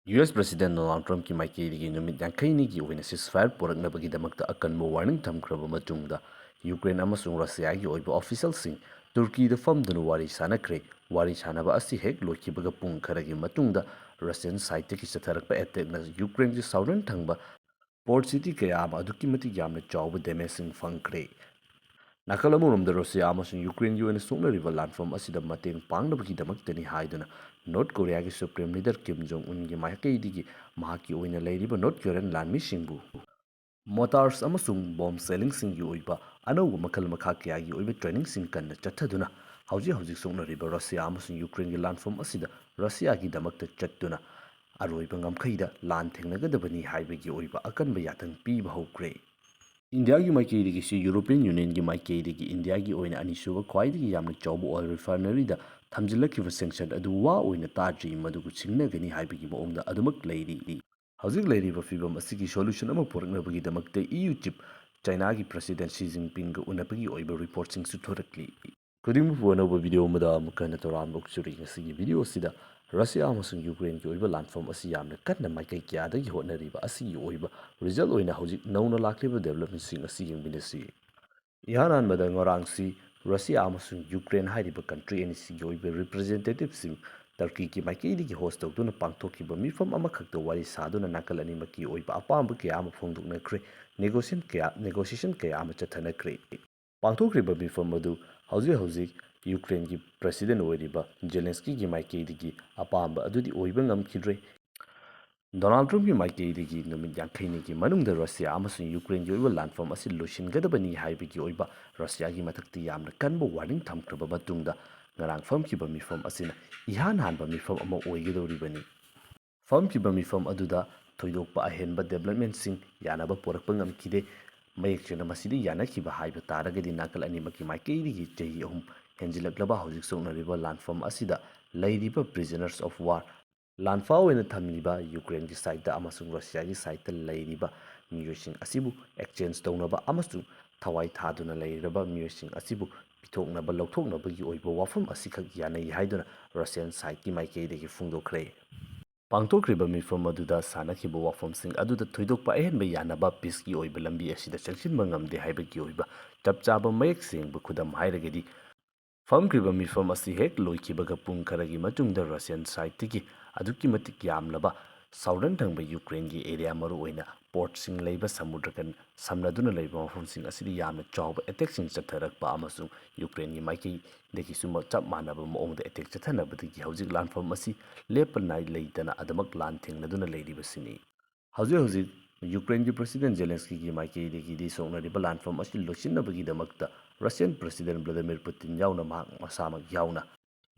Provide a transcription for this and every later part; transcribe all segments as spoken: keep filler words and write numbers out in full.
U S President Donald Trumpꯀꯤ ꯃꯥꯏꯀꯩꯗꯒꯤ ꯅꯨꯃꯤꯠ ꯌꯥꯡꯈꯩꯅꯤꯒꯤ ꯑꯣꯏꯅ ceasefire ꯄꯨꯔꯛꯅꯕꯒꯤꯗꯃꯛꯇ ꯑꯀꯟꯕ warning ꯊꯝꯈ꯭ꯔꯕ ꯃꯇꯨꯡꯗ, ꯌꯨꯀ꯭ꯔꯦꯟ ꯑꯃꯁꯨꯡ ꯔꯁꯤꯌꯥꯒꯤ ꯑꯣꯏꯕ officialꯁꯤꯡ ꯇꯨꯔꯀꯤꯗ ꯐꯝꯗꯨꯅ ꯋꯥꯔꯤ ꯁꯥꯅꯈ꯭ꯔꯦ꯫ ꯋꯥꯔꯤ ꯁꯥꯅꯕ ꯑꯁꯤ ꯍꯦꯛ ꯂꯣꯏꯈꯤꯕꯒ ꯄꯨꯡ ꯈꯔꯒꯤ ꯃꯇꯨꯡꯗ, Russian sideꯇꯒꯤ ꯆꯠꯊꯔꯛꯄ attackꯅ ꯌꯨꯀ꯭ꯔꯦꯟꯒꯤ southern ꯊꯪꯕ port city ꯀꯌꯥ ꯑꯃ ꯑꯗꯨꯛꯀꯤ ꯃꯇꯤꯛ ꯌꯥꯝꯅ ꯆꯥꯎꯕ damageꯁꯤꯡ ꯐꯪꯈ꯭ꯔꯦ꯫ ꯅꯥꯀꯜ ꯑꯃꯔꯣꯝꯗ, ꯔꯁꯤꯌꯥ ꯑꯃꯁꯨꯡ ꯌꯨꯀ꯭ꯔꯦꯟꯒꯤ ꯑꯣꯏꯅ ꯁꯣꯛꯅꯔꯤꯕ ꯂꯥꯟꯐꯝ ꯑꯁꯤꯗ ꯃꯇꯦꯡ ꯄꯥꯡꯅꯕꯒꯤꯗꯃꯛꯇꯅꯤ ꯍꯥꯏꯗꯨꯅ North Koreaꯒꯤ Supreme Leader Kim Jong Unꯒꯤ ꯃꯥꯏꯀꯩꯗꯒꯤ ꯃꯍꯥꯛꯀꯤ ꯑꯣꯏꯅ ꯂꯩꯔꯤꯕ North Korean ꯂꯥꯟꯃꯤꯁꯤꯡꯕꯨ mortars ꯑꯃꯁꯨꯡ bomb shellingꯁꯤꯡꯒꯤ ꯑꯣꯏꯕ ꯑꯅꯧꯕ ꯃꯈꯜ ꯃꯈꯥ ꯀꯌꯥꯒꯤ ꯑꯣꯏꯕ trainingꯁꯤꯡ ꯀꯟꯅ ꯆꯠꯊꯗꯨꯅ, ꯍꯧꯖꯤꯛ ꯍꯧꯖꯤꯛ ꯁꯣꯛꯅꯔꯤꯕ ꯔꯁꯤꯌꯥ ꯑꯃꯁꯨꯡ ꯌꯨꯀ꯭ꯔꯦꯟꯒꯤ ꯂꯥꯟꯐꯝ ꯑꯁꯤꯗ ꯔꯁꯤꯌꯥꯒꯤꯗꯃꯛꯇ ꯆꯠꯇꯨꯅ ꯑꯔꯣꯏꯕ ꯉꯝꯈꯩꯗ ꯂꯥꯟ ꯊꯦꯡꯅꯒꯗꯕꯅꯤ ꯍꯥꯏꯕꯒꯤ ꯑꯣꯏꯕ ꯑꯀꯟꯕ ꯌꯥꯊꯪ ꯄꯤꯕ ꯍꯧꯈ꯭ꯔꯦ꯫ ꯏꯟꯗꯤꯌꯥꯒꯤ ꯃꯥꯏꯀꯩꯗꯒꯤꯁꯨ European Unionꯒꯤ ꯃꯥꯏꯀꯩꯗꯒꯤ ꯏꯟꯗꯤꯌꯥꯒꯤ ꯑꯣꯏꯅ ꯑꯅꯤꯁꯨꯕ ꯈ꯭ꯋꯥꯏꯗꯒꯤ ꯌꯥꯝꯅ ꯆꯥꯎꯕ oil refineryꯗ ꯊꯝꯖꯤꯜꯂꯛꯈꯤꯕ sanction ꯑꯗꯨ ꯋꯥ ꯑꯣꯏꯅ ꯇꯥꯗ꯭ꯔꯤ, ꯃꯗꯨꯕꯨ ꯁꯤꯡꯅꯒꯅꯤ ꯍꯥꯏꯕꯒꯤ ꯃꯑꯣꯡꯗ ꯑꯗꯨꯃꯛ ꯂꯩꯔꯤ꯫ ꯍꯧꯖꯤꯛ ꯂꯩꯔꯤꯕ ꯐꯤꯕꯝ ꯑꯁꯤꯒꯤ solution ꯑꯃ ꯄꯨꯔꯛꯅꯕꯒꯤꯗꯃꯛꯇ E U chief Chinaꯒꯤ President Xi Jinpingꯒ ꯎꯅꯕꯒꯤ ꯑꯣꯏꯕ reportꯁꯤꯡꯁꯨ ꯊꯣꯔꯛꯂꯤ꯫ ꯈꯨꯗꯤꯡꯃꯛꯄꯨ ꯑꯅꯧꯕ video ꯑꯃꯗ ꯑꯃꯨꯛꯀ ꯍꯟꯅ ꯇꯔꯥꯝꯅ ꯑꯣꯛꯆꯔꯤ꯫ ꯉꯁꯤꯒꯤ video ꯑꯁꯤꯗ ꯔꯁꯤꯌꯥ ꯑꯃꯁꯨꯡ ꯌꯨꯀ꯭ꯔꯦꯟꯒꯤ ꯑꯣꯏꯕ ꯂꯥꯟꯐꯝ ꯑꯁꯤ ꯌꯥꯝꯅ ꯀꯟꯅ ꯃꯥꯏꯀꯩ ꯀꯌꯥꯗꯒꯤ ꯍꯣꯠꯅꯔꯤꯕ ꯑꯁꯤꯒꯤ ꯑꯣꯏꯕ result ꯑꯣꯏꯅ ꯍꯧꯖꯤꯛ ꯅꯧꯅ ꯂꯥꯛꯂꯤꯕ developmentꯁꯤꯡ ꯑꯁꯤ ꯌꯦꯡꯃꯤꯟꯅꯁꯤ꯫ ꯏꯍꯥꯟ ꯍꯥꯟꯕꯗ, ꯉꯔꯥꯡꯁꯤ ꯔꯁꯤꯌꯥ ꯑꯃꯁꯨꯡ ꯌꯨꯀ꯭ꯔꯦꯟ ꯍꯥꯏꯔꯤꯕ country ꯑꯅꯤꯁꯤꯒꯤ ꯑꯣꯏꯕ representativeꯁꯤꯡ ꯇꯔꯀꯤꯒꯤ ꯃꯥꯏꯀꯩꯗꯒꯤ host ꯇꯧꯗꯨꯅ ꯄꯥꯡꯊꯣꯛꯈꯤꯕ ꯃꯤꯐꯝ ꯑꯃꯈꯛꯇ ꯋꯥꯔꯤ ꯁꯥꯗꯨꯅ ꯅꯥꯀꯜ ꯑꯅꯤꯃꯛꯀꯤ ꯑꯣꯏꯕ ꯑꯄꯥꯝꯕ ꯀꯌꯥ ꯑꯃ ꯐꯣꯡꯗꯣꯛꯅꯈ꯭ꯔꯦ꯫ Negotiation ꯀꯌꯥ, negotiation ꯀꯌꯥ ꯑꯃ ꯆꯠꯊꯅꯈ꯭ꯔꯦ꯫ ꯄꯥꯡꯊꯣꯛꯈ꯭ꯔꯤꯕ ꯃꯤꯐꯝ ꯑꯗꯨ ꯍꯧꯖꯤꯛ ꯍꯧꯖꯤꯛ ꯌꯨꯀ꯭ꯔꯦꯟꯒꯤ President ꯑꯣꯏꯔꯤꯕ ꯖꯦꯂꯦꯟꯁꯀꯤꯒꯤ ꯃꯥꯏꯀꯩꯗꯒꯤ ꯑꯄꯥꯝꯕ ꯑꯗꯨꯗꯤ ꯑꯣꯏꯕ ꯉꯝꯈꯤꯗ꯭ꯔꯦ꯫ ꯗꯣꯅꯥꯜꯗ ꯇ꯭ꯔꯝꯞꯀꯤ ꯃꯥꯏꯀꯩꯗꯒꯤ ꯅꯨꯃꯤꯠ ꯌꯥꯡꯈꯩꯅꯤꯒꯤ ꯃꯅꯨꯡꯗ ꯔꯁꯤꯌꯥ ꯑꯃꯁꯨꯡ ꯌꯨꯀ꯭ꯔꯦꯟꯒꯤ ꯑꯣꯏꯕ ꯂꯥꯟꯐꯝ ꯑꯁꯤ ꯂꯣꯏꯁꯤꯟꯒꯗꯕꯅꯤ ꯍꯥꯏꯕꯒꯤ ꯑꯣꯏꯕ ꯔꯁꯤꯌꯥꯒꯤ ꯃꯊꯛꯇ ꯌꯥꯝꯅ ꯀꯟꯕ warning ꯊꯝꯈ꯭ꯔꯕ ꯃꯇꯨꯡꯗ, ꯉꯔꯥꯡ ꯐꯝꯈꯤꯕ ꯃꯤꯐꯝ ꯑꯁꯤꯅ ꯏꯍꯥꯟ ꯍꯥꯟꯕ ꯃꯤꯐꯝ ꯑꯃ ꯑꯣꯏꯒꯗꯧꯔꯤꯕꯅꯤ꯫ ꯐꯝꯈꯤꯕ ꯃꯤꯐꯝ ꯑꯗꯨꯗ ꯊꯣꯏꯗꯣꯛꯄ ꯑꯍꯦꯟꯕ developmentꯁꯤꯡ ꯌꯥꯅꯕ ꯄꯨꯔꯛꯄ ꯉꯝꯈꯤꯗꯦ꯫ ꯃꯌꯦꯛ ꯁꯦꯡꯅ ꯃꯁꯤꯗ ꯌꯥꯅꯈꯤꯕ ꯍꯥꯏꯕ ꯇꯥꯔꯒꯗꯤ, ꯅꯥꯀꯜ ꯑꯅꯤꯃꯛꯀꯤ ꯃꯥꯏꯀꯩꯗꯒꯤ ꯆꯍꯤ ꯑꯍꯨꯝ ꯍꯦꯟꯖꯤꯜꯂꯛꯂꯕ ꯍꯧꯖꯤꯛ ꯁꯣꯛꯅꯔꯤꯕ ꯂꯥꯟꯐꯝ ꯑꯁꯤꯗ ꯂꯩꯔꯤꯕ prisoners of war, ꯂꯥꯟꯐꯥ ꯑꯣꯏꯅ ꯊꯝꯂꯤꯕ ꯌꯨꯀ꯭ꯔꯦꯟꯒꯤ sideꯇ ꯑꯃꯁꯨꯡ ꯔꯁꯤꯌꯥꯒꯤ sideꯇ ꯂꯩꯔꯤꯕ ꯃꯤꯑꯣꯏꯁꯤꯡ ꯑꯁꯤꯕꯨ exchange ꯇꯧꯅꯕ ꯑꯃꯁꯨꯡ ꯊꯋꯥꯏ ꯊꯥꯗꯨꯅ ꯂꯩꯔꯕ ꯃꯤꯑꯣꯏꯁꯤꯡ ꯑꯁꯤꯕꯨ ꯄꯤꯊꯣꯛꯅꯕ ꯂꯧꯊꯣꯛꯅꯕꯒꯤ ꯑꯣꯏꯕ ꯋꯥꯐꯝ ꯑꯁꯤꯈꯛ ꯌꯥꯅꯩ ꯍꯥꯏꯗꯨꯅ Russian sideꯀꯤ ꯃꯥꯏꯀꯩꯗꯒꯤ ꯐꯣꯡꯗꯣꯛꯈ꯭ꯔꯦ꯫ ꯄꯥꯡꯊꯣꯛꯈ꯭ꯔꯤꯕ ꯃꯤꯐꯝ ꯑꯗꯨꯗ ꯁꯥꯟꯅꯈꯤꯕ ꯋꯥꯐꯝꯁꯤꯡ ꯑꯗꯨꯗ ꯊꯣꯏꯗꯣꯛꯄ ꯑꯍꯦꯟꯕ ꯌꯥꯅꯕ ꯄꯤꯁꯀꯤ ꯑꯣꯏꯕ ꯂꯝꯕꯤ ꯑꯁꯤꯗ ꯆꯪꯁꯤꯟꯕ ꯉꯝꯗꯦ ꯍꯥꯏꯕꯒꯤ ꯑꯣꯏꯕ ꯆꯞ ꯆꯥꯕ ꯃꯌꯦꯛ ꯁꯦꯡꯕ ꯈꯨꯗꯝ ꯍꯥꯏꯔꯒꯗꯤ, ꯐꯝꯈ꯭ꯔꯤꯕ ꯃꯤꯐꯝ ꯑꯁꯤ ꯍꯦꯛ ꯂꯣꯏꯈꯤꯕꯒ ꯄꯨꯡ ꯈꯔꯒꯤ ꯃꯇꯨꯡꯗ ꯔꯁꯤꯌꯥꯟ ꯁꯥꯏꯠꯇꯒꯤ ꯑꯗꯨꯛꯀꯤ ꯃꯇꯤꯛ ꯌꯥꯝꯂꯕ ꯁꯥꯎꯗꯔꯟ ꯊꯪꯕ ꯌꯨꯀ꯭ꯔꯦꯟꯒꯤ ꯑꯦꯔꯤꯌꯥ, ꯃꯔꯨꯑꯣꯏꯅ ꯄꯣꯔꯠꯁꯤꯡ ꯂꯩꯕ ꯁꯃꯨꯗ꯭ꯔꯒ ꯁꯝꯅꯗꯨꯅ ꯂꯩꯕ ꯃꯐꯝꯁꯤꯡ ꯑꯁꯤꯗ ꯌꯥꯝꯅ ꯆꯥꯎꯕ ꯑꯦꯇꯦꯛꯁꯤꯡ ꯆꯠꯊꯔꯛꯄ ꯑꯃꯁꯨꯡ ꯌꯨꯀ꯭ꯔꯦꯟꯒꯤ ꯃꯥꯏꯀꯩꯗꯒꯤꯁꯨ ꯃ-, ꯆꯞ ꯃꯥꯟꯅꯕ ꯃꯑꯣꯡꯗ ꯑꯦꯇꯦꯛ ꯆꯠꯊꯅꯕꯗꯒꯤ ꯍꯧꯖꯤꯛ ꯂꯥꯟꯐꯝ ꯑꯁꯤ ꯂꯦꯞꯄ ꯅꯥꯏ ꯂꯩꯇꯅ ꯑꯗꯨꯃꯛ ꯂꯥꯟ ꯊꯦꯡꯅꯗꯨꯅ ꯂꯩꯔꯤꯕꯁꯤꯅꯤ꯫ ꯍꯧꯖꯤꯛ ꯍꯧꯖꯤꯛ ꯌꯨꯀ꯭ꯔꯦꯟꯒꯤ ꯄ꯭ꯔꯁꯤꯗꯦꯟ ꯖꯦꯂꯦꯟꯁꯀꯤꯒꯤ ꯃꯥꯏꯀꯩꯗꯒꯤꯗꯤ ꯁꯣꯛꯅꯔꯤꯕ ꯂꯥꯟꯐꯝ ꯑꯁꯤ ꯂꯣꯏꯁꯤꯟꯅꯕꯒꯤꯗꯃꯛꯇ ꯔꯁꯤꯌꯟ ꯄ꯭ꯔꯁꯤꯗꯦꯟ ꯚ꯭ꯂꯥꯗꯤꯃꯤꯔ ꯄꯨꯇꯤꯟ ꯌꯥꯎꯅ ꯃꯍꯥꯛ ꯃꯁꯥꯃꯛ ꯌꯥꯎꯅ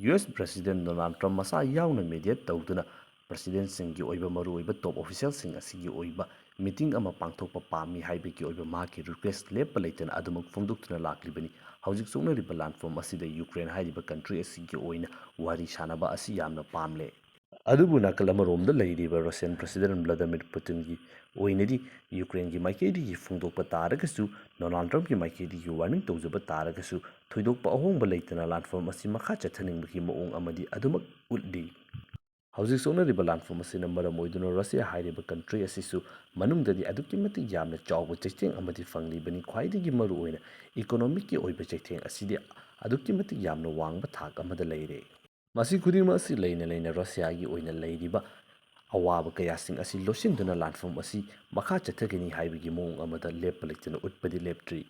ꯌꯨ ꯑꯦꯁ ꯄ꯭ꯔꯁꯤꯗꯦꯟ ꯗꯣꯅꯥꯜꯗ ꯇ꯭ꯔꯝꯞ ꯃꯁꯥ ꯌꯥꯎꯅ ꯃꯦꯗꯤꯌꯦꯠ ꯇꯧꯗꯨꯅ ꯄ꯭ꯔꯁꯤꯗꯦꯟꯁꯤꯡꯒꯤ ꯑꯣꯏꯕ ꯃꯔꯨꯑꯣꯏꯕ ꯇꯣꯞ ꯑꯣꯐꯤꯁꯤꯌꯦꯜꯁꯤꯡ ꯑꯁꯤꯒꯤ ꯑꯣꯏꯕ ꯃꯤꯇꯤꯡ ꯑꯃ ꯄꯥꯡꯊꯣꯛꯄ ꯄꯥꯝꯃꯤ ꯍꯥꯏꯕꯒꯤ ꯑꯣꯏꯕ ꯃꯍꯥꯛꯀꯤ ꯔꯤꯀ꯭ꯋꯦꯁ ꯂꯦꯞꯄ ꯂꯩꯇꯅ ꯑꯗꯨꯃꯛ ꯐꯣꯡꯗꯣꯛꯇꯨꯅ ꯂꯥꯛꯂꯤꯕꯅꯤ꯫ ꯍꯧꯖꯤꯛ ꯁꯣꯛꯅꯔꯤꯕ ꯂꯥꯟꯐꯝ ꯑꯁꯤꯗ ꯌꯨꯀ꯭ꯔꯦꯟ ꯍꯥꯏꯔꯤꯕ ꯀꯟꯇ꯭ꯔꯤ ꯑꯁꯤꯒꯤ ꯑꯣꯏꯅ ꯋꯥꯔꯤ ꯁꯥꯅꯕ ꯑꯁꯤ ꯌꯥꯝꯅ ꯄꯥꯝꯂꯦ꯫ ꯑꯗꯨꯕꯨ ꯅꯥꯀꯜ ꯑꯃꯔꯣꯝꯗ ꯂꯩꯔꯤꯕ ꯔꯁꯤꯌꯟ ꯄ꯭ꯔꯁꯤꯗꯦꯟ ꯚ꯭ꯂꯥꯗꯤꯃꯤꯔ ꯄꯨꯇꯤꯟꯒꯤ ꯑꯣꯏꯅꯗꯤ ꯌꯨꯀ꯭ꯔꯦꯟꯒꯤ ꯃꯥꯏꯀꯩꯗꯒꯤ ꯐꯣꯡꯗꯣꯛꯄ ꯇꯥꯔꯒꯁꯨ, ꯗꯣꯅꯥꯜꯗ ꯇ꯭ꯔꯝꯞꯀꯤ ꯃꯥꯏꯀꯩꯗꯒꯤ ꯋꯥꯔꯅꯤꯡ ꯇꯧꯖꯕ ꯇꯥꯔꯒꯁꯨ, ꯊꯣꯏꯗꯣꯛꯄ ꯑꯍꯣꯡꯕ ꯂꯩꯇꯅ ꯂꯥꯟꯐꯝ ꯑꯁꯤ ꯃꯈꯥ ꯆꯠꯊꯅꯤꯡꯕꯒꯤ ꯃꯑꯣꯡ ꯑꯃꯗꯤ ꯑꯗꯨꯃꯛ ꯎꯠꯂꯤ꯫ ꯍꯧꯖꯤꯛ ꯁꯣꯛꯅꯔꯤꯕ ꯂꯥꯟꯐꯝ ꯑꯁꯤꯅ ꯃꯔꯝ ꯑꯣꯏꯗꯨꯅ ꯔꯁꯤꯌꯥ ꯍꯥꯏꯔꯤꯕ ꯀꯟꯇ꯭ꯔꯤ ꯑꯁꯤꯁꯨ ꯃꯅꯨꯡꯗꯗꯤ ꯑꯗꯨꯛꯀꯤ ꯃꯇꯤꯛ ꯌꯥꯝꯅ ꯆꯥꯎꯕ ꯆꯩꯊꯦꯡ ꯑꯃꯗꯤ ꯐꯪꯂꯤꯕꯅꯤ꯫ ꯈ꯭ꯋꯥꯏꯗꯒꯤ ꯃꯔꯨꯑꯣꯏꯅ ꯏꯀꯣꯅꯣꯃꯤꯛꯀꯤ ꯑꯣꯏꯕ ꯆꯩꯊꯦꯡ ꯑꯁꯤꯗꯤ ꯑꯗꯨꯛꯀꯤ ꯃꯇꯤꯛ ꯌꯥꯝꯅ ꯋꯥꯡꯕ ꯊꯥꯛ ꯑꯃꯗ ꯂꯩꯔꯦ꯫ ꯃꯁꯤ ꯈꯨꯗꯤꯡꯃꯛ ꯑꯁꯤ ꯂꯩꯅ ꯂꯩꯅ ꯔꯁꯤꯌꯥꯒꯤ ꯑꯣꯏꯅ ꯂꯩꯔꯤꯕ ꯑꯋꯥꯕ ꯀꯌꯥꯁꯤꯡ ꯑꯁꯤ ꯂꯣꯠꯁꯤꯟꯗꯨꯅ ꯂꯥꯟꯐꯝ ꯑꯁꯤ ꯃꯈꯥ ꯆꯠꯊꯒꯅꯤ ꯍꯥꯏꯕꯒꯤ ꯃꯑꯣꯡ ꯑꯃꯗ ꯂꯦꯞꯄ ꯂꯩꯇꯅ ꯎꯠꯄꯗꯤ ꯂꯦꯞꯇ꯭ꯔꯤ꯫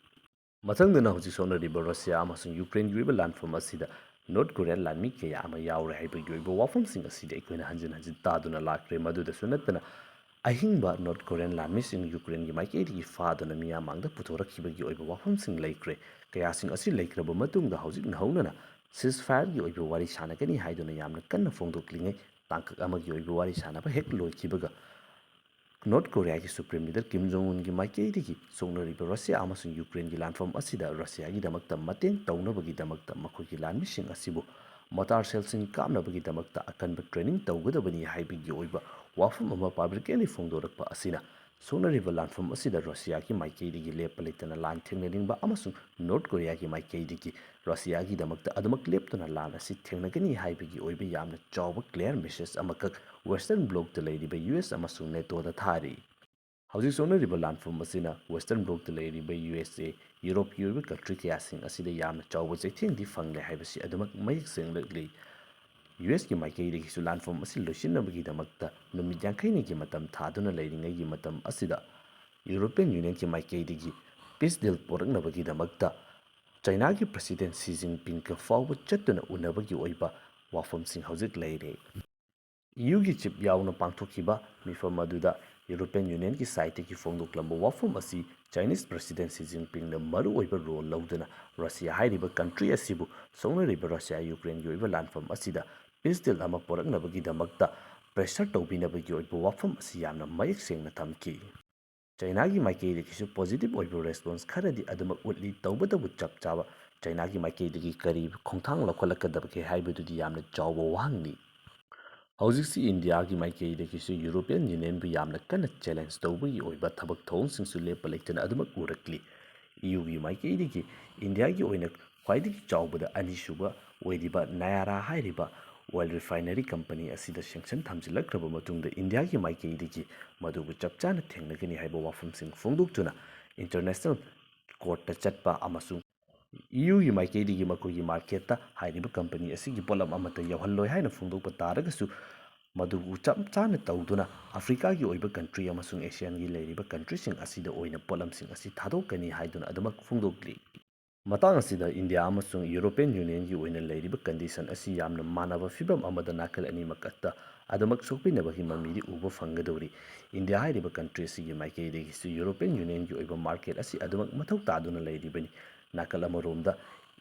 ꯃꯊꯪꯗꯅ ꯍꯧꯖꯤꯛ ꯁꯣꯛꯅꯔꯤꯕ ꯔꯁꯤꯌꯥ ꯑꯃꯁꯨꯡ ꯌꯨꯀ꯭ꯔꯦꯟꯒꯤ ꯑꯣꯏꯕ ꯂꯥꯟꯐꯝ ꯑꯁꯤꯗ ꯅꯣꯔꯠ ꯀꯣꯔꯤꯌꯥ ꯂꯥꯟꯃꯤ ꯀꯌꯥ ꯑꯃ ꯌꯥꯎꯔꯦ ꯍꯥꯏꯕꯒꯤ ꯑꯣꯏꯕ ꯋꯥꯐꯝꯁꯤꯡ ꯑꯁꯤꯗꯤ ꯑꯩꯈꯣꯏꯅ ꯍꯟꯖꯤꯟ ꯍꯟꯖꯤꯟ ꯇꯥꯗꯨꯅ ꯂꯥꯛꯈ꯭ꯔꯦ꯫ ꯃꯗꯨꯗꯁꯨ ꯅꯠꯇꯅ ꯑꯍꯤꯡꯕ ꯅꯣꯔꯠ ꯀꯣꯔꯤꯌꯥꯟ ꯂꯥꯟꯃꯤꯁꯤꯡ ꯌꯨꯀ꯭ꯔꯦꯟꯒꯤ ꯃꯥꯏꯀꯩꯗꯒꯤ ꯐꯥꯗꯨꯅ ꯃꯤꯌꯥꯝ ꯃꯥꯡꯗ ꯄꯨꯊꯣꯔꯛꯈꯤꯕꯒꯤ ꯑꯣꯏꯕ ꯋꯥꯐꯝꯁꯤꯡ ꯂꯩꯈ꯭ꯔꯦ꯫ ꯀꯌꯥꯁꯤꯡ ꯑꯁꯤ ꯂꯩꯈ꯭ꯔꯕ ꯃꯇꯨꯡꯗ ꯍꯧꯖꯤꯛ ꯅꯧꯍꯧꯅꯅ ceasefire ꯒꯤ ꯑꯣꯏꯕ ꯋꯥꯔꯤ ꯁꯥꯟꯅꯒꯅꯤ ꯍꯥꯏꯗꯨꯅ ꯌꯥꯝꯅ ꯀꯟꯅ ꯐꯣꯡꯗꯣꯛꯂꯤꯉꯩ, ꯇꯥꯡꯀꯛ ꯑꯃꯒꯤ ꯑꯣꯏꯕ ꯋꯥꯔꯤ ꯁꯥꯟꯅꯕ ꯍꯦꯛ ꯂꯣꯏꯈꯤꯕꯒ ꯅꯣꯔꯠ ꯀꯣꯔꯤꯌꯥꯒꯤ ꯁꯨꯄ꯭ꯔꯤꯝ ꯂꯤꯗꯔ ꯀꯤꯝ ꯖꯣꯡ ꯎꯟꯒꯤ ꯃꯥꯏꯀꯩꯗꯒꯤ ꯁꯣꯛꯅꯔꯤꯕ ꯔꯁꯤꯌꯥ ꯑꯃꯁꯨꯡ ꯌꯨꯀ꯭ꯔꯦꯟꯒꯤ ꯂꯥꯟꯐꯝ ꯑꯁꯤꯗ ꯔꯁꯤꯌꯥꯒꯤꯗꯃꯛꯇ ꯃꯇꯦꯡ ꯇꯧꯅꯕꯒꯤꯗꯃꯛꯇ ꯃꯈꯣꯏꯒꯤ ꯂꯥꯟꯃꯤꯁꯤꯡ ꯑꯁꯤꯕꯨ ꯃꯣꯔꯇꯥꯔ ꯁꯦꯜꯁꯤꯡ ꯀꯥꯞꯅꯕꯒꯤꯗꯃꯛꯇ ꯑꯀꯟꯕ ꯇ꯭ꯔꯦꯅꯤꯡ ꯇꯧꯒꯗꯕꯅꯤ ꯍꯥꯏꯕꯒꯤ ꯑꯣꯏꯕ ꯋꯥꯐꯝ ꯑꯃ ꯄꯕ꯭ꯂꯤꯀꯦꯂꯤ ꯐꯣꯡꯗꯣꯔꯛꯄ ꯑꯁꯤꯅ ꯁꯣꯛꯅꯔꯤꯕ ꯂꯥꯟꯐꯝ ꯑꯁꯤꯗ ꯔꯁꯤꯌꯥꯒꯤ ꯃꯥꯏꯀꯩꯗꯒꯤ ꯂꯦꯞꯄ ꯂꯩꯇꯅ ꯂꯥꯟ ꯊꯦꯡꯅꯅꯤꯡꯕ ꯑꯃꯁꯨꯡ ꯅꯣꯔꯠ ꯀꯣꯔꯤꯌꯥꯒꯤ ꯃꯥꯏꯀꯩꯗꯒꯤ ꯔꯁꯤꯌꯥꯒꯤꯗꯃꯛꯇ ꯑꯗꯨꯃꯛ ꯂꯦꯞꯇꯨꯅ ꯂꯥꯟ ꯑꯁꯤ ꯊꯦꯡꯅꯒꯅꯤ ꯍꯥꯏꯕꯒꯤ ꯑꯣꯏꯕ ꯌꯥꯝꯅ ꯆꯥꯎꯕ clear message ꯑꯃꯈꯛ Western Blocꯇ ꯂꯩꯔꯤꯕ ꯌꯨ ꯑꯦꯁ ꯑꯃꯁꯨꯡ ꯅꯦꯇꯣꯗ ꯊꯥꯔꯤ꯫ ꯍꯧꯖꯤꯛ ꯁꯣꯛꯅꯔꯤꯕ ꯂꯥꯟꯐꯝ ꯑꯁꯤꯅ Western Blocꯇ ꯂꯩꯔꯤꯕ ꯌꯨ ꯑꯦꯁ ꯑꯦ, ꯌꯨꯔꯣꯞꯀꯤ ꯑꯣꯏꯕ country ꯀꯌꯥꯁꯤꯡ ꯑꯁꯤꯗ ꯌꯥꯝꯅ ꯆꯥꯎꯕ ꯆꯩꯊꯦꯡꯗꯤ ꯐꯪꯂꯦ ꯍꯥꯏꯕꯁꯤ ꯑꯗꯨꯃꯛ ꯃꯌꯦꯛ ꯁꯦꯡꯂꯛꯂꯤ꯫ ꯌꯨ ꯑꯦꯁꯀꯤ ꯃꯥꯏꯀꯩꯗꯒꯤꯁꯨ ꯂꯥꯟꯐꯝ ꯑꯁꯤ ꯂꯣꯏꯁꯤꯟꯅꯕꯒꯤꯗꯃꯛꯇ ꯅꯨꯃꯤꯠ ꯌꯥꯡꯈꯩꯅꯤꯒꯤ ꯃꯇꯝ ꯊꯥꯗꯨꯅ ꯂꯩꯔꯤꯉꯩꯒꯤ ꯃꯇꯝ ꯑꯁꯤꯗ European Unionꯒꯤ ꯃꯥꯏꯀꯩꯗꯒꯤ peace deal ꯄꯨꯔꯛꯅꯕꯒꯤꯗꯃꯛꯇ ꯆꯩꯅꯥꯒꯤ President Xi Jinpingꯒ ꯐꯥꯎꯕ ꯆꯠꯇꯨꯅ ꯎꯅꯕꯒꯤ ꯑꯣꯏꯕ ꯋꯥꯐꯝꯁꯤꯡ ꯍꯧꯖꯤꯛ ꯂꯩꯔꯦ꯫ ꯏ ꯌꯨꯒꯤ chief ꯌꯥꯎꯅ ꯄꯥꯡꯊꯣꯛꯈꯤꯕ ꯃꯤꯐꯝ ꯑꯗꯨꯗ European Unionꯒꯤ sideꯇꯒꯤ ꯐꯣꯡꯗꯣꯛꯂꯝꯕ ꯋꯥꯐꯝ ꯑꯁꯤ Chinese President Xi Jinpingꯅ ꯃꯔꯨꯑꯣꯏꯕ role ꯂꯧꯗꯨꯅ Russia ꯍꯥꯏꯔꯤꯕ country ꯑꯁꯤꯕꯨ ꯁꯣꯛꯅꯔꯤꯕ Russia Ukraineꯒꯤ ꯑꯣꯏꯕ ꯂꯥꯟꯐꯝ ꯑꯁꯤꯗ peace deal ꯑꯃ ꯄꯨꯔꯛꯅꯕꯒꯤꯗꯃꯛꯇ pressure ꯇꯧꯕꯤꯅꯕꯒꯤ ꯑꯣꯏꯕ ꯋꯥꯐꯝ ꯑꯁꯤ ꯌꯥꯝꯅ ꯃꯌꯦꯛ ꯁꯦꯡꯅ ꯊꯝꯈꯤ꯫ ꯆꯩꯅꯥꯒꯤ ꯃꯥꯏꯀꯩꯗꯒꯤꯁꯨ positive ꯑꯣꯏꯕ response ꯈꯔꯗꯤ ꯑꯗꯨꯃꯛ ꯎꯠꯂꯤ, ꯇꯧꯕꯇꯕꯨ ꯆꯞ ꯆꯥꯕ ꯆꯩꯅꯥꯒꯤ ꯃꯥꯏꯀꯩꯗꯒꯤ ꯀꯔꯤ ꯈꯣꯡꯊꯥꯡ ꯂꯧꯈꯠꯂꯛꯀꯗꯕꯒꯦ ꯍꯥꯏꯕꯗꯨꯗꯤ ꯌꯥꯝꯅ ꯆꯥꯎꯕ ꯋꯥꯍꯪꯅꯤ꯫ ꯍꯧꯖꯤꯛꯁꯤ ꯏꯟꯗꯤꯌꯥꯒꯤ ꯃꯥꯏꯀꯩꯗꯒꯤꯁꯨ European Unionꯕꯨ ꯌꯥꯝꯅ ꯀꯟꯅ challenge ꯇꯧꯕꯒꯤ ꯑꯣꯏꯕ ꯊꯕꯛ ꯊꯧꯑꯣꯡꯁꯤꯡꯁꯨ ꯂꯦꯞꯄ ꯂꯩꯇꯅ ꯑꯗꯨꯃꯛ ꯎꯔꯛꯂꯤ꯫ ꯏ ꯌꯨꯒꯤ ꯃꯥꯏꯀꯩꯗꯒꯤ ꯏꯟꯗꯤꯌꯥꯒꯤ ꯑꯣꯏꯅ ꯈ꯭ꯋꯥꯏꯗꯒꯤ ꯆꯥꯎꯕꯗ ꯑꯅꯤꯁꯨꯕ ꯑꯣꯏꯔꯤꯕ ꯅꯌꯥꯔꯥ ꯍꯥꯏꯔꯤꯕ oil refinery company ꯑꯁꯤꯗ sanction ꯊꯝꯖꯤꯜꯂꯛꯈ꯭ꯔꯕ ꯃꯇꯨꯡꯗ ꯏꯟꯗꯤꯌꯥꯒꯤ ꯃꯥꯏꯀꯩꯗꯒꯤ ꯃꯗꯨꯕꯨ ꯆꯞ ꯆꯥꯅ ꯊꯦꯡꯅꯒꯅꯤ ꯍꯥꯏꯕ ꯋꯥꯐꯝꯁꯤꯡ ꯐꯣꯡꯗꯣꯛꯇꯨꯅ international courtꯇ ꯆꯠꯄ ꯑꯃꯁꯨꯡ ꯏ ꯌꯨꯒꯤ ꯃꯥꯏꯀꯩꯗꯒꯤ ꯃꯈꯣꯏꯒꯤ marketꯇ ꯍꯥꯏꯔꯤꯕ company ꯑꯁꯤꯒꯤ ꯄꯣꯠꯂꯝ ꯑꯃꯠꯇ ꯌꯧꯍꯜꯂꯣꯏ ꯍꯥꯏꯅ ꯐꯣꯡꯗꯣꯛꯄ ꯇꯥꯔꯒꯁꯨ, ꯃꯗꯨꯕꯨ ꯆꯞ ꯆꯥꯅ ꯇꯧꯗꯨꯅ Africaꯒꯤ ꯑꯣꯏꯕ country ꯑꯃꯁꯨꯡ Asianꯒꯤ ꯂꯩꯔꯤꯕ countryꯁꯤꯡ ꯑꯁꯤꯗ ꯑꯣꯏꯅ ꯄꯣꯠꯂꯝꯁꯤꯡ ꯑꯁꯤ ꯊꯥꯗꯣꯛꯀꯅꯤ ꯍꯥꯏꯗꯨꯅ ꯑꯗꯨꯃꯛ ꯐꯣꯡꯗꯣꯛꯂꯤ꯫ ꯃꯇꯥꯡ ꯑꯁꯤꯗ ꯏꯟꯗꯤꯌꯥ ꯑꯃꯁꯨꯡ European Unionꯒꯤ ꯑꯣꯏꯅ ꯂꯩꯔꯤꯕ condition ꯑꯁꯤ ꯌꯥꯝꯅ ꯃꯥꯟꯅꯕ ꯐꯤꯚꯝ ꯑꯃꯗ ꯅꯥꯀꯜ ꯑꯅꯤꯃꯛ ꯑꯗꯨꯃꯛ ꯁꯣꯛꯄꯤꯅꯕꯒꯤ ꯃꯃꯤꯗꯤ ꯎꯕ ꯐꯪꯒꯗꯧꯔꯤ꯫ ꯏꯟꯗꯤꯌꯥ ꯍꯥꯏꯔꯤꯕ country ꯑꯁꯤꯒꯤ ꯃꯥꯏꯀꯩꯗꯒꯤꯁꯨ European Unionꯒꯤ ꯑꯣꯏꯕ market ꯑꯁꯤ ꯑꯗꯨꯃꯛ ꯃꯊꯧ ꯇꯥꯗꯨꯅ ꯂꯩꯔꯤꯕꯅꯤ꯫ ꯅꯥꯀꯜ ꯑꯃꯔꯣꯝꯗ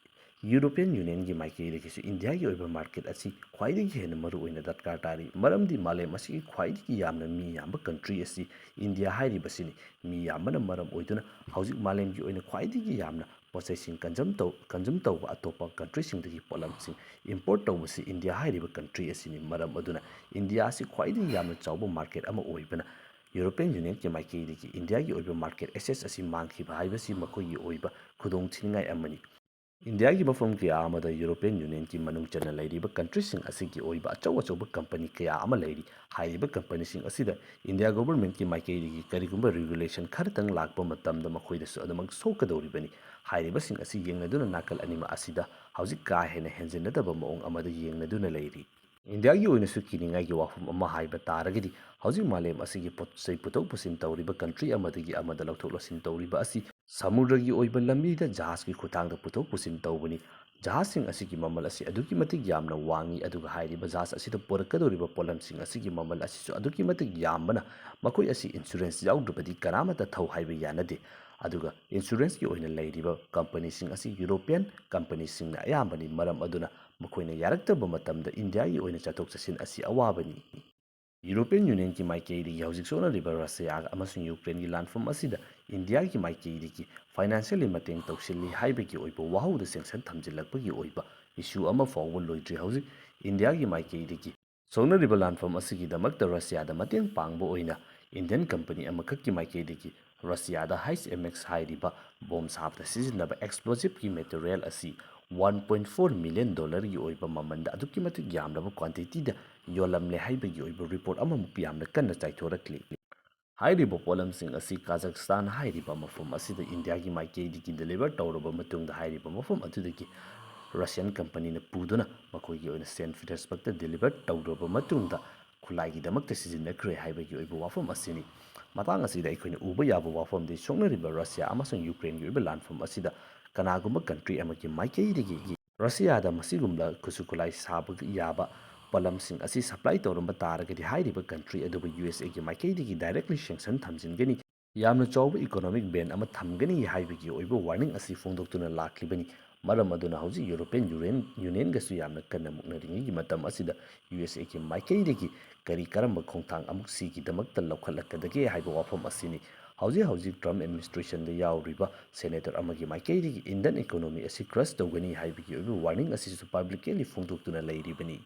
European Unionꯒꯤ ꯃꯥꯏꯀꯩꯗꯒꯤꯁꯨ ꯏꯟꯗꯤꯌꯥꯒꯤ ꯑꯣꯏꯕ market ꯑꯁꯤ ꯈ꯭ꯋꯥꯏꯗꯒꯤ ꯍꯦꯟꯅ ꯃꯔꯨ ꯑꯣꯏꯅ ꯗꯔꯀꯥꯔ ꯇꯥꯔꯤ, ꯃꯔꯝꯗꯤ ꯃꯥꯂꯦꯝ ꯑꯁꯤꯒꯤ ꯈ꯭ꯋꯥꯏꯗꯒꯤ ꯌꯥꯝꯅ ꯃꯤ ꯌꯥꯝꯕ country ꯑꯁꯤ ꯏꯟꯗꯤꯌꯥ ꯍꯥꯏꯔꯤꯕꯁꯤꯅꯤ꯫ ꯃꯤ ꯌꯥꯝꯕꯅ ꯃꯔꯝ ꯑꯣꯏꯗꯨꯅ ꯍꯧꯖꯤꯛ ꯃꯥꯂꯦꯝꯒꯤ ꯑꯣꯏꯅ ꯈ꯭ꯋꯥꯏꯗꯒꯤ ꯌꯥꯝꯅ ꯄꯣꯠꯆꯩꯁꯤꯡ consume ꯇꯧ-, consume ꯇꯧꯕ ꯑꯇꯣꯞꯄ countryꯁꯤꯡꯗꯒꯤ ꯄꯣꯠꯂꯝꯁꯤꯡ import ꯇꯧꯕꯁꯤ ꯏꯟꯗꯤꯌꯥ ꯍꯥꯏꯔꯤꯕ country ꯑꯁꯤꯅꯤ꯫ ꯃꯔꯝ ꯑꯗꯨꯅ ꯏꯟꯗꯤꯌꯥ ꯑꯁꯤ ꯈ꯭ꯋꯥꯏꯗꯒꯤ ꯌꯥꯝꯅ ꯆꯥꯎꯕ market ꯑꯃ ꯑꯣꯏꯕꯅ European Unionꯒꯤ ꯃꯥꯏꯀꯩꯗꯒꯤ ꯏꯟꯗꯤꯌꯥꯒꯤ ꯑꯣꯏꯕ market access ꯑꯁꯤ ꯃꯥꯡꯈꯤꯕ ꯍꯥꯏꯕꯁꯤ ꯃꯈꯣꯏꯒꯤ ꯑꯣꯏꯕ ꯈꯨꯗꯣꯡꯊꯤꯅꯤꯡꯉꯥꯏ ꯑꯃꯅꯤ꯫ ꯏꯟꯗꯤꯌꯥꯒꯤ ꯃꯐꯝ ꯀꯌꯥ ꯑꯃꯗ ꯌꯨꯔꯣꯄꯤꯌꯟ ꯌꯨꯅꯤꯌꯟꯒꯤ ꯃꯅꯨꯡ ꯆꯟꯅ ꯂꯩꯔꯤꯕ ꯀꯟꯇ꯭ꯔꯤꯁꯤꯡ ꯑꯁꯤꯒꯤ ꯑꯣꯏꯕ ꯑꯆꯧ ꯑꯆꯧꯕ ꯀꯝꯄꯅꯤ ꯀꯌꯥ ꯑꯃ ꯂꯩꯔꯤ꯫ ꯍꯥꯏꯔꯤꯕ ꯀꯝꯄꯅꯤꯁꯤꯡ ꯑꯁꯤꯗ ꯏꯟꯗꯤꯌꯥ ꯒꯣꯚꯔꯟꯃꯦꯟꯠꯀꯤ ꯃꯥꯏꯀꯩꯗꯒꯤ ꯀꯔꯤꯒꯨꯝꯕ ꯔꯤꯒꯨꯂꯦꯁꯟ ꯈꯔꯇꯪ ꯂꯥꯛꯄ ꯃꯇꯝꯗ ꯃꯈꯣꯏꯗꯁꯨ ꯑꯗꯨꯃꯛ ꯁꯣꯛꯀꯗꯧꯔꯤꯕꯅꯤ꯫ ꯍꯥꯏꯔꯤꯕꯁꯤꯡ ꯑꯁꯤ ꯌꯦꯡꯅꯗꯨꯅ ꯅꯥꯀꯜ ꯑꯅꯤꯃꯛ ꯑꯁꯤꯗ ꯍꯧꯖꯤꯛ ꯀꯥ ꯍꯦꯟꯅ ꯍꯦꯟꯖꯤꯟꯅꯗꯕ ꯃꯑꯣꯡ ꯑꯃꯗ ꯌꯦꯡꯅꯗꯨꯅ ꯂꯩꯔꯤ꯫ ꯏꯟꯗꯤꯌꯥꯒꯤ ꯑꯣꯏꯅꯁꯨ ꯀꯤꯅꯤꯡꯉꯥꯏꯒꯤ ꯋꯥꯐꯝ ꯑꯃ ꯍꯥꯏꯕ ꯇꯥꯔꯒꯗꯤ, ꯍꯧꯖꯤꯛ ꯃꯥꯂꯦꯝ ꯑꯁꯤꯒꯤ ꯄꯣꯠ ꯆꯩ ꯄꯨꯊꯣꯛ ꯄꯨꯁꯤꯟ ꯇꯧꯔꯤꯕ ꯀꯟꯇ꯭ꯔꯤ ꯑꯃꯗꯒꯤ ꯑꯃꯗ ꯂꯧꯊꯣꯛ ꯂꯧꯁꯤꯟ ꯇꯧꯔꯤꯕ ꯑꯁꯤ ꯁꯃꯨꯗ꯭ꯔꯒꯤ ꯑꯣꯏꯕ ꯂꯝꯕꯤꯗ ꯖꯍꯥꯖꯀꯤ ꯈꯨꯠꯊꯥꯡꯗ ꯄꯨꯊꯣꯛ ꯄꯨꯁꯤꯟ ꯇꯧꯕꯅꯤ꯫ ꯖꯍꯥꯖꯁꯤꯡ ꯑꯁꯤꯒꯤ ꯃꯃꯜ ꯑꯁꯤ ꯑꯗꯨꯛꯀꯤ ꯃꯇꯤꯛ ꯌꯥꯝꯅ ꯋꯥꯡꯏ, ꯑꯗꯨꯒ ꯍꯥꯏꯔꯤꯕ ꯖꯍꯥꯖ ꯑꯁꯤꯗ ꯄꯨꯔꯛꯀꯗꯧꯔꯤꯕ ꯄꯣꯠꯂꯝꯁꯤꯡ ꯑꯁꯤꯒꯤ ꯃꯃꯜ ꯑꯁꯤꯁꯨ ꯑꯗꯨꯛꯀꯤ ꯃꯇꯤꯛ ꯌꯥꯝꯕꯅ ꯃꯈꯣꯏ ꯑꯁꯤ ꯏꯟꯁꯨꯔꯦꯟꯁ ꯌꯥꯎꯗ꯭ꯔꯕꯗꯤ ꯀꯅꯥꯃꯠꯇ ꯊꯧ ꯍꯥꯏꯕ ꯌꯥꯅꯗꯦ꯫ ꯑꯗꯨꯒ ꯏꯟꯁꯨꯔꯦꯟꯁꯀꯤ ꯑꯣꯏꯅ ꯂꯩꯔꯤꯕ ꯀꯝꯄꯅꯤꯁꯤꯡ ꯑꯁꯤ ꯌꯨꯔꯣꯄꯤꯌꯟ ꯀꯝꯄꯅꯤꯁꯤꯡꯅ ꯑꯌꯥꯝꯕꯅꯤ꯫ ꯃꯔꯝ ꯑꯗꯨꯅ ꯃꯈꯣꯏꯅ ꯌꯥꯔꯛꯇꯕ ꯃꯇꯝꯗ ꯏꯟꯗꯤꯌꯥꯒꯤ ꯑꯣꯏꯅ ꯆꯠꯊꯣꯛ ꯆꯠꯁꯤꯟ ꯑꯁꯤ ꯑꯋꯥꯕꯅꯤ꯫ ꯌꯨꯔꯣꯄꯤꯌꯟ ꯌꯨꯅꯤꯌꯟꯒꯤ ꯃꯥꯏꯀꯩꯗꯒꯤ ꯍꯧꯖꯤꯛ ꯁꯣꯛꯅꯔꯤꯕ ꯔꯁꯤꯌꯥ ꯑꯃꯁꯨꯡ ꯌꯨꯀ꯭ꯔꯦꯟꯒꯤ ꯂꯥꯟꯐꯝ ꯑꯁꯤꯗ ꯏꯟꯗꯤꯌꯥꯒꯤ ꯃꯥꯏꯀꯩꯗꯒꯤ ꯐꯥꯏꯅꯥꯟꯁꯤꯌꯦꯜꯂꯤ ꯃꯇꯦꯡ ꯇꯧꯁꯤꯜꯂꯤ ꯍꯥꯏꯕꯒꯤ ꯑꯣꯏꯕ ꯋꯥꯍꯧꯗ ꯁꯦꯡꯁꯟ ꯊꯝꯖꯤꯜꯂꯛꯄꯒꯤ ꯑꯣꯏꯕ ꯏꯁꯨ ꯑꯃ ꯐꯥꯎꯕ ꯂꯣꯏꯗ꯭ꯔꯤ꯫ ꯍꯧꯖꯤꯛ ꯏꯟꯗꯤꯌꯥꯒꯤ ꯃꯥꯏꯀꯩꯗꯒꯤ ꯁꯣꯛꯅꯔꯤꯕ ꯂꯥꯟꯐꯝ ꯑꯁꯤꯒꯤꯗꯃꯛꯇ ꯔꯁꯤꯌꯥꯗ ꯃꯇꯦꯡ ꯄꯥꯡꯕ ꯑꯣꯏꯅ ꯏꯟꯗꯤꯌꯟ ꯀꯝꯄꯅꯤ ꯑꯃꯈꯛꯀꯤ ꯃꯥꯏꯀꯩꯗꯒꯤ ꯔꯁꯤꯌꯥꯗ ꯍꯩꯆ ꯑꯦꯝ ꯑꯦꯛꯁ ꯍꯥꯏꯔꯤꯕ ꯕꯣꯝ ꯁꯥꯕꯗ ꯁꯤꯖꯤꯟꯅꯕ ꯑꯦꯛꯁꯄ꯭ꯂꯣꯖꯤꯞꯀꯤ ꯃꯦꯇꯔꯤꯌꯦꯜ ꯑꯁꯤ ꯋꯥꯟ ꯄꯣꯏꯟꯠ ꯐꯣꯔ ꯃꯤꯂꯤꯌꯟ ꯗꯣꯂꯔꯒꯤ ꯑꯣꯏꯕ ꯃꯃꯜꯗ ꯑꯗꯨꯛꯀꯤ ꯃꯇꯤꯛ ꯌꯥꯝꯂꯕ ꯀ꯭ꯋꯥꯟꯇꯤꯇꯤꯗ ꯌꯣꯜꯂꯝꯂꯦ ꯍꯥꯏꯕꯒꯤ ꯑꯣꯏꯕ ꯔꯤꯄꯣꯔꯠ ꯑꯃꯃꯨꯛ ꯌꯥꯝꯅ ꯀꯟꯅ ꯆꯥꯏꯊꯣꯔꯛꯂꯤ꯫ ꯍꯥꯏꯔꯤꯕ ꯄꯣꯠꯂꯝꯁꯤꯡ ꯑꯁꯤ ꯀꯥꯖꯥꯈꯁꯇꯥꯟ ꯍꯥꯏꯔꯤꯕ ꯃꯐꯝ ꯑꯁꯤꯗ ꯏꯟꯗꯤꯌꯥꯒꯤ ꯃꯥꯏꯀꯩꯗꯒꯤ ꯗꯤꯂꯤꯚꯔ ꯇꯧꯔꯕ ꯃꯇꯨꯡꯗ, ꯍꯥꯏꯔꯤꯕ ꯃꯐꯝ ꯑꯗꯨꯗꯒꯤ ꯔꯁꯤꯌꯟ ꯀꯝꯄꯅꯤꯅ ꯄꯨꯗꯨꯅ ꯃꯈꯣꯏꯒꯤ ꯑꯣꯏꯅ ꯁꯦꯟꯠ ꯄꯤꯇꯔꯁꯕꯔꯒꯇ ꯗꯤꯂꯤꯚꯔ ꯇꯧꯔꯕ ꯃꯇꯨꯡꯗ ꯈꯨꯠꯂꯥꯏꯒꯤꯗꯃꯛꯇ ꯁꯤꯖꯤꯟꯅꯈ꯭ꯔꯦ ꯍꯥꯏꯕꯒꯤ ꯑꯣꯏꯕ ꯋꯥꯐꯝ ꯑꯁꯤꯅꯤ꯫ ꯃꯇꯥꯡ ꯑꯁꯤꯗ ꯑꯩꯈꯣꯏꯅ ꯎꯕ ꯌꯥꯕ ꯋꯥꯐꯝꯗꯤ, ꯁꯣꯛꯅꯔꯤꯕ ꯔꯁꯤꯌꯥ ꯑꯃꯁꯨꯡ ꯌꯨꯀ꯭ꯔꯦꯟꯒꯤ ꯑꯣꯏꯕ ꯂꯥꯟꯐꯝ ꯑꯁꯤꯗ ꯀꯅꯥꯒꯨꯝꯕ ꯀꯟꯇ꯭ꯔꯤ ꯑꯃꯒꯤ ꯃꯥꯏꯀꯩꯗꯒꯤ ꯔꯁꯤꯌꯥꯗ ꯃꯁꯤꯒꯨꯝꯕ ꯈꯨꯠꯁꯨ ꯈꯨꯠꯂꯥꯏ ꯁꯥꯕ ꯌꯥꯕ ꯄꯣꯠꯂꯝꯁꯤꯡ ꯑꯁꯤ ꯁꯄ꯭ꯂꯥꯏ ꯇꯧꯔꯝꯕ ꯇꯥꯔꯒꯗꯤ, ꯍꯥꯏꯔꯤꯕ ꯀꯟꯇ꯭ꯔꯤ ꯑꯗꯨꯕꯨ ꯌꯨ ꯑꯦꯁ ꯑꯦꯒꯤ ꯃꯥꯏꯀꯩꯗꯒꯤ ꯗꯥꯏꯔꯦꯛꯂꯤ ꯁꯦꯡꯁꯟ ꯊꯝꯖꯤꯟꯒꯅꯤ, ꯌꯥꯝꯅ ꯆꯥꯎꯕ ꯏꯀꯣꯅꯣꯃꯤꯛ ꯕꯦꯟ ꯑꯃ ꯊꯝꯒꯅꯤ ꯍꯥꯏꯕꯒꯤ ꯑꯣꯏꯕ ꯋꯥꯔꯅꯤꯡ ꯑꯁꯤ ꯐꯣꯡꯗꯣꯛꯇꯨꯅ ꯂꯥꯛꯂꯤꯕꯅꯤ꯫ ꯃꯔꯝ ꯑꯗꯨꯅ ꯍꯧꯖꯤꯛ ꯌꯨꯔꯣꯄꯤꯌꯟ ꯌꯨꯅꯤꯌꯟ, ꯌꯨꯅꯤꯌꯟꯒꯁꯨ ꯌꯥꯝꯅ ꯀꯟꯅ ꯃꯨꯛꯅꯔꯤꯉꯩꯒꯤ ꯃꯇꯝ ꯑꯁꯤꯗ ꯌꯨ ꯑꯦꯁ ꯑꯦꯒꯤ ꯃꯥꯏꯀꯩꯗꯒꯤ ꯀꯔꯤ ꯀꯔꯝꯕ ꯈꯣꯡꯊꯥꯡ ꯑꯃꯨꯛ ꯁꯤꯒꯤꯗꯃꯛꯇ ꯂꯧꯈꯠꯂꯛꯀꯗꯒꯦ ꯍꯥꯏꯕ ꯋꯥꯐꯝ ꯑꯁꯤꯅꯤ꯫ ꯍꯧꯖꯤꯛ ꯍꯧꯖꯤꯛ ꯇ꯭ꯔꯝꯞ ꯑꯦꯗꯃꯤꯅꯤꯁꯇ꯭ꯔꯦꯁꯟꯗ ꯌꯥꯎꯔꯤꯕ ꯁꯦꯅꯦꯇꯔ ꯑꯃꯒꯤ ꯃꯥꯏꯀꯩꯗꯒꯤ ꯏꯟꯗꯤꯌꯟ ꯏꯀꯣꯅꯣꯃꯤ ꯑꯁꯤ ꯀ꯭ꯔꯁ ꯇꯧꯒꯅꯤ ꯍꯥꯏꯕꯒꯤ ꯑꯣꯏꯕ ꯋꯥꯔꯅꯤꯡ ꯑꯁꯤꯁꯨ ꯄꯕ꯭ꯂꯤꯛꯂꯤ ꯐꯣꯡꯗꯣꯛꯇꯨꯅ ꯂꯩꯔꯤꯕꯅꯤ꯫